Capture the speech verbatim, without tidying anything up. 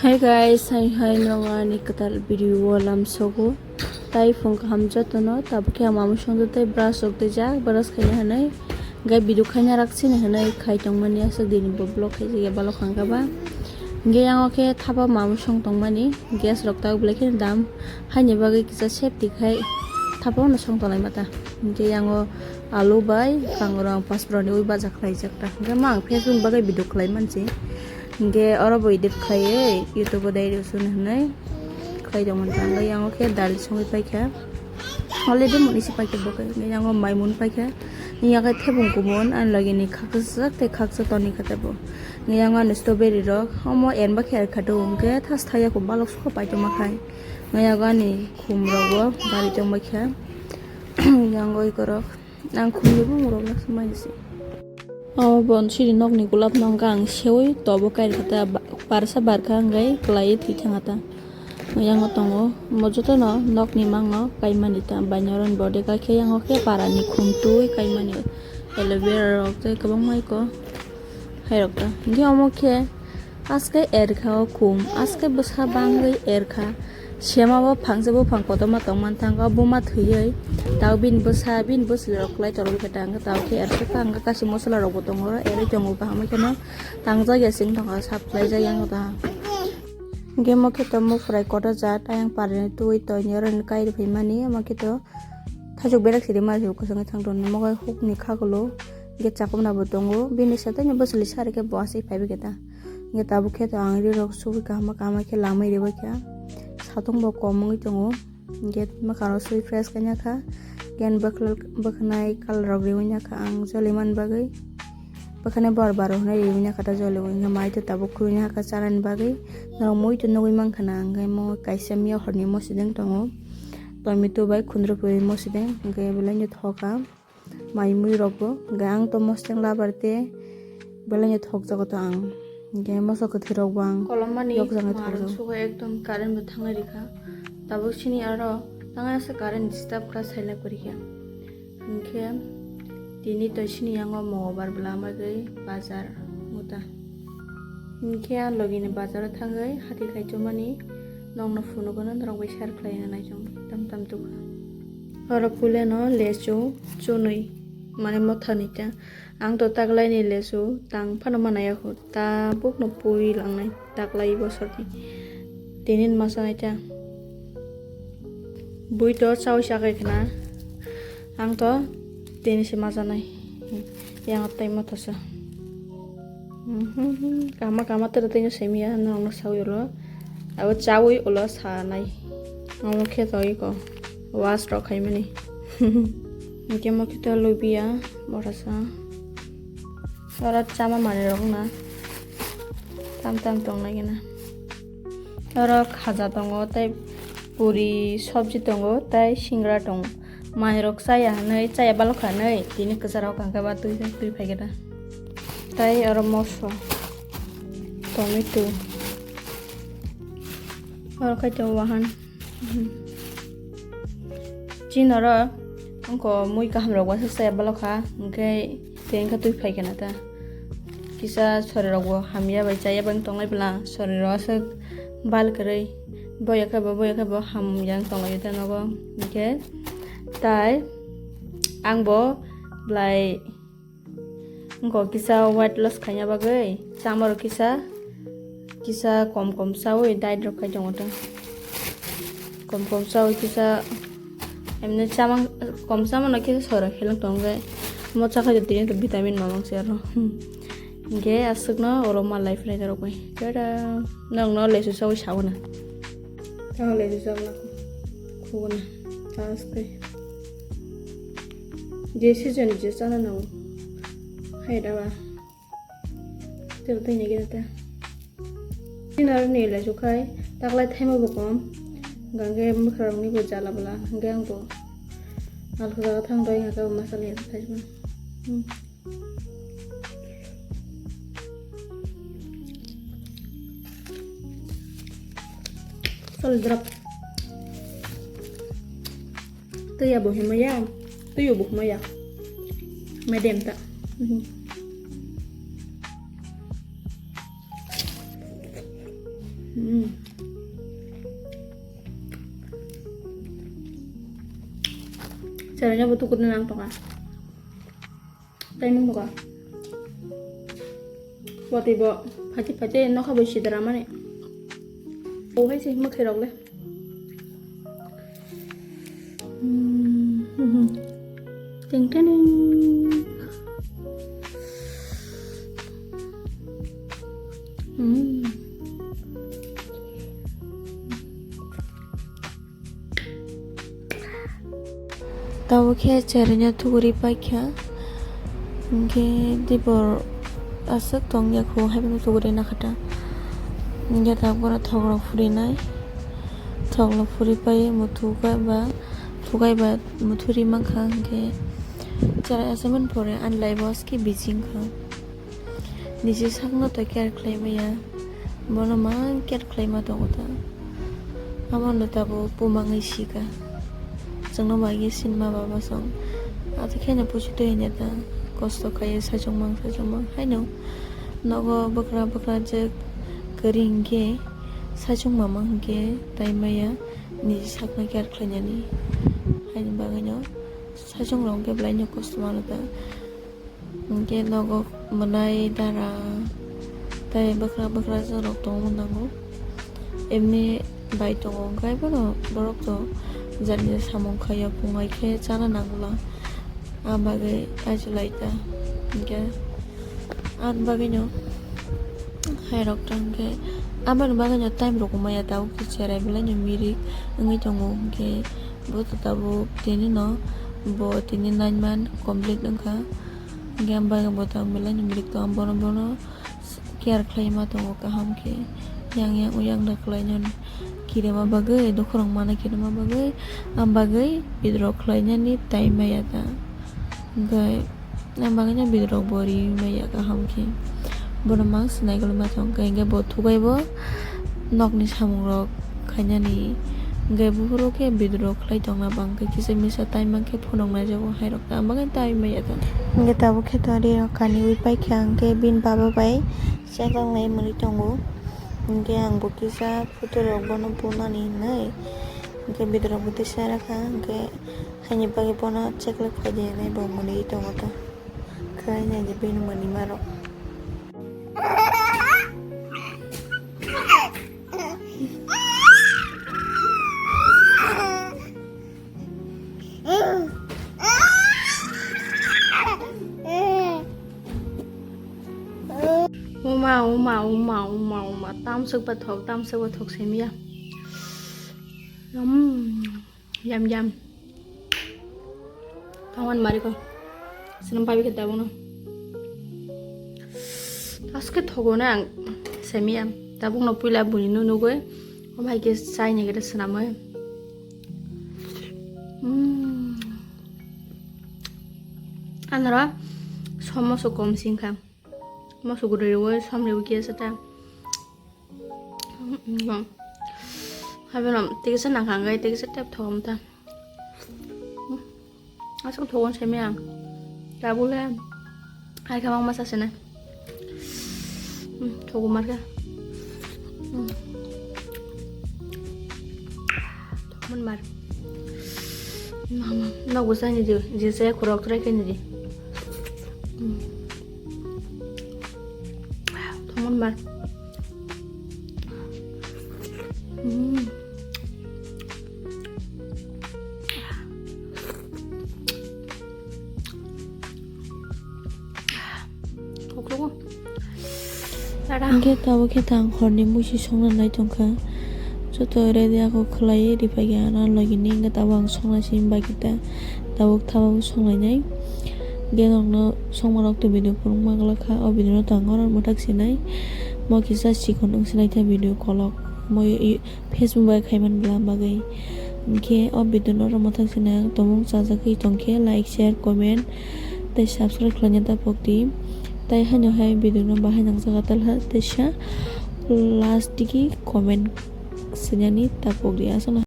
Hi guys, hai hai nong ani kwtal video o lamsogo. Tai phung kaham jotono, tabuk khe ang mamung songdo tei brush rok twijak, brush khaina hinwi. Gai video khaina rak sini hinwi khai tongmani aswk dini bo vlog khai jagya balok hangkha ba. Hingke yango khe thapa mamung song tongmani, gas rok tabuk belai kheno dam. Haini bagwi kisa safety khai thapa no song tonglai mata. Hingke yango alu bai kangrong pasporoni ui baja khlaijak ta. Hingke ma ang Facebook bagwi video khlai mansi. Hingke oro bo edit khlaiwi YouTube o dai rw suni hinwi khlai tongmani ta. Hingke yango khe dal songwi paikha. Already muni si paikha bo khe. Hingke yango maimun paikha. Hingke thebung kumun ani logini khakchak tei khakchak toni kha tebo. Hingke yango ani strawberry rok. Omo enba khe erkha do hingke thas thaya kho balok sokha paitoma khai. Hingke yango ani khum rok bo bari tongbai kha. Yango ikorok. Ang khumni bumung rok laksa mai se. O bon siri nokni gulab no hwnka ang sewi tobo kairikha ta ba-, barsa barkha hwnkhe kwlaiwi twi thangkha ta. Yango tongo mo jotono nokni mango kaimani ta bainyoroni bode kakhe yango khe parani khum twi kaimani aloe vera rok tei kwbangma iko. Hairok ta. Hingke omo khe aske erkha o khum, aske bwsa bangwi erkha. Sema bo phangsa buphang kotorma tongmani thangkha, buma thwiwi. Tao bini bwsa, bini bwsli rok kwlai torwi khe tangkha, tao khe erkha tangkha, kaisa mosola rok bo tongo, erwi tongo kaham kheno. Tangjak ya sing tongkha, sap khlaijak yang tongkha. Hingke omo khe to mufrai kotor jat, ayang parni twi toini oro ni kairwi phaimani, omo khe to Thaichuk berak siri ma se kwchangwi thang tongo. Mogai hukni khakulo hingke chakwmna bo tongo. Bini side o bwswli sari khe bo aswk phaibai khe ta. Hingke tabuk khe to ang ri rok sugwi kaham kaham khe lamwi ribai kha. Satung bo kom wngwi tongo. Hingke mwkhang rok swi fresh khaina kha. Hingke bwkhwnai colour rok riwi na kha ang joli man bagwi. Bwkhwnai bor baro hwnwi riwi na kha ta joli o. Hingke mai to tabuk khurui na kha chanani bagwi. Norok mui to nugwi mankha na hingke mo kaisa miya horni mosideng tongo. Tomato bai khundrupui mosideng hingke belai no thoka mai mui rok bo hingke ang to mosodeng labar te belai no thokjago to ang hingke moso kwthwi rok bo ang kolomani yokjagwi marang thokjago. Sugo ekdom current bo thanglai rikha tabuk sini aro tangsa current disturb kha silent kwrwi kha. Hingke tini toisini yango mobar bwla bagwi bazar muta. Hingke a logini bazaro thangwi hati khai chumani nokno phunukgwno norok bai share khlaina naichong tam tam tukha. Oro puilano lechu chunwi mane mothani ta. Ang to taklaini lechu tang phano manaya khu tabukno puri langnai. Taklai bosorni tini masa nai ta bui to chawi chakai khna ang to tini se majanai yang tai mata sa kama kama tero tini semiya nang sawi ulo abo chawi ulo sanai omo khe to iko was rok khaimani hingke mo khe to lubiya borasa oro chama manwi rok na tam tam tong nai gana. Oro khaja tongo, tei puri, sobji tongo, tei singra tongo. Manwi rok chaya hinwi, chaya balok hinwi, tini kwcharo hwnkha khe ba twi, twi phai khe ta. Tei oro moso, tomato. Oro kaitor wahan. Chini oro wngkha mui kaham rok uansuk chaya balok kha, hwnkhe tei wngkha twi phai khe na ta. Kisa sori rok bo hamya bai chaya bai tonglai bwla, sori rok aswk bal kwrwi. Boya khe bo, boya khe bo hamya wng tonglai ta nogo. Hwnkhe tai ang bo bwlai wngkha kisa weight loss khaina bagwi, chama rok kisa, kisa kom kom chawi diet rok khai tongo ta. Kom kom chawi kisa, emne chamang kom chamano kisa sori rok heleng tongo. Mo chakhai tini to vitamin mamang se aro. Hwnkhe aswkno oro ma life rw rok bai. Tada! Nokno lesu chawi sauna. Tamo lesu chawi khuguna. Taste. Je season je chana nango. Hai da ba. Tero tei nege ta. Tinaro ni lesu khai taklai thaima bo kom. Gange bwkha rok ni bo jala bwla. Gange ang bo. Alkha jaga thang doi hwnkhe bo masala ya khai ma. Hmm. Sol drop. Twi ya bo himaya. Twi bo himaya. Medium ta. Mhm. Hmm. Cheraino bo tukurna nang tongkha. Timing buka. Watwi bo phachi phachi nokha bai sidra mani. O hai se mwkhai rok le. Hmm, hmm, hmm. Ting ting ting. Hmm. Tabuk khe cheraino tuguri paikha, hinkhe dibor aswk tongya kho, haiphano tuguri nakhata. Hinkhe tabuk bono thokrok phurinai, thokrok phuri pai muthu kaiba, muthu kaiba muthu ri mankha, hinkhe chera achaimani pore ani life o aswk busy wngkha. Niji sakno to care khlai maya, bono mang care khlai ma tongo ta. Abono tabuk bumangwi sika. Chwngno bai khe sinma baba song. Ati kheno pusi twi hwnwi ta. Kosto khaiwi saichung mang, saichung mang. Haino nogo bwkra bwkra je kwrwi hinkhe saichung mama hinkhe tai maya niji sakno care khlainani. Haini bagwino saichung rok hinkhe belai no kosto mano ta. Hinkhe nogo mwnai dara tei bwkra bwkra jorok tongma nango. Emni bai tongo, hinkhe bono borok to jani samung khaiya phungai khe chana nangla. Abagwi ajilaita. Hinkhe ani bagwino hairok tongkhe aboni bagwino time rok maya tabuk khe cherai belai no mirik wngwi tongo. Hinkhe bo to tabuk tini no bo tini nine month complete wngkha. Hinkhe ang bagwi bo tang belai ni milik tongo, bono, bono care khlai ma tongo kaham khe. Yang, yang, yang da khlai nani kirima bagwi, dukhorok mana kirima bagwi, ang bagwi bidro khlai nani time maya ta. Hinkhe ang bagwi no bidro bo ri maya kaham khe. Bono mang sinai golma tong khe, hinkhe bo thubai bo nokni samung rok khainani. Hinkhe buphuru khe bidro khlai tongna bang khe kisa misa tai mankhe phunuknai jago hairok ta, ang bagwi tai maya ta. Hinkhe tabuk khe to ri rok kaniwi paikha, hinkhe bini baba bai cheklangnai mwnwi tongo. Hinkhe ang bo kisa photo rok bono bunani hinwi, hinkhe bidro bo tisa rakha, hinkhe haini bagwi bono cheklak phaidi hinwi bo mwnwi tongo ta. Khe haini bini mwnwi ma rok. Uma, uma, uma, uma, uma. Tamsok bathok, tamsok bathok semia. Mm, yam, yam. Kawan mari ko. Senam pabi kita bono. Aske thogo na ang semia. Tabuk no puila buni no nugoi. O bhai ke sai ne gede senamoi. Mm. Anara som moso kom singkha. Moso gudui roi som roi kia sata. Haibeno tikisa nangkha angkai tikisa tep thogom ta. Asok thogon semi ang. Tabule hai khamang masa sene. Thogo marka. Thogmon mar. Mama, no gusani di, jisa kurok try kani di. Thomon mar. Hmm. Kokrogo. Tara. Hingke tabuk khe tang horni muisi songna nai tongkha. Joto ready ako khwlaiwi riphai khe ano logini hingke tabuk ang songna simi bagwi ta. Tabuk thababu songlainai. Hingke norokno songmarok twi video phunukma glak kha. O video no tang oro mwthak sinai. Mo kisa sikon wng sinai khe video kolok. Mo i-, Facebook bai khaiman bwla bagwi. Hingke o video no oro mwthak sinai ang tongmung chajagwi tongkhe like, share, comment tei subscribe khlaina ta pokdi. Tei haino hai video no bahai nangjaga talha teisa last digi comment sinani ta pokdi. Aswkno.